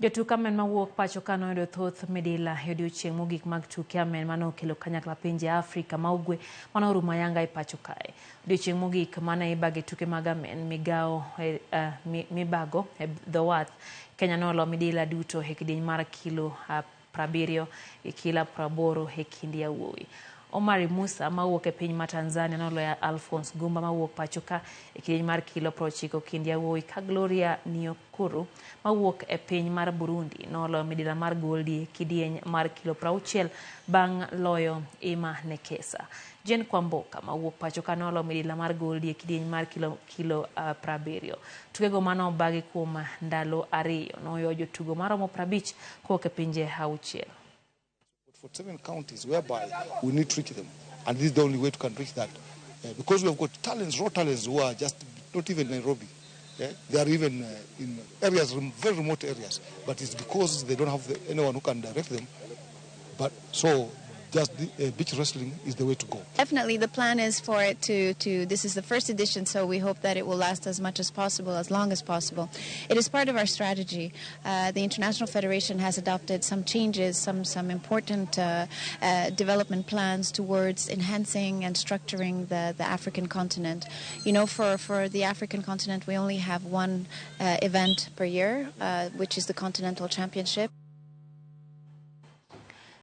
Jotuk amen mawuok pacho ka noyudo thoth midila e odiochieng' mogik mag tuke amen mane okelo kanyakla pinje Afrika ma Ugwe mane orumo ayanga e pacho kae. Odiochieng' mogik mane ibage tuke mag amen migawo mibago e dho wath Kenya nolo midila duto e kidieny mar kilo 70 gi kilo 80 e kind yawuowi. Omari Musa mawuok e piny ma Tanzania noloyo Alphonse Gumba mawuok pacho ka e kidieny mar kilo 90 kind yawuowi ka Gloria Niyokuru mawuok e piny mar Burundi noloyo midila mar goldi e kidieny mar kilo 60 bang' loyo Ima Nekesa. Jane Kwamboka mawuok pacho ka noloyo midila mar goldi e kidieny mar kilo 70. Tukego mane obagi kuom ndalo 2 noyudo jotugo maromo 50 kowuok e pinje 6. 47 counties whereby we need to reach them, and this is the only way to can reach that, because we have got talents, raw talents who are just not even Nairobi. Yeah? They are even in areas, very remote areas, but it's because they don't have anyone who can direct them. But so just the beach wrestling is the way to go. Definitely the plan is for it to, this is the first edition, so we hope that it will last as much as possible, as long as possible. It is part of our strategy. The International Federation has adopted some changes, some important development plans towards enhancing and structuring the African continent. For the African continent, we only have one event per year, which is the Continental Championship.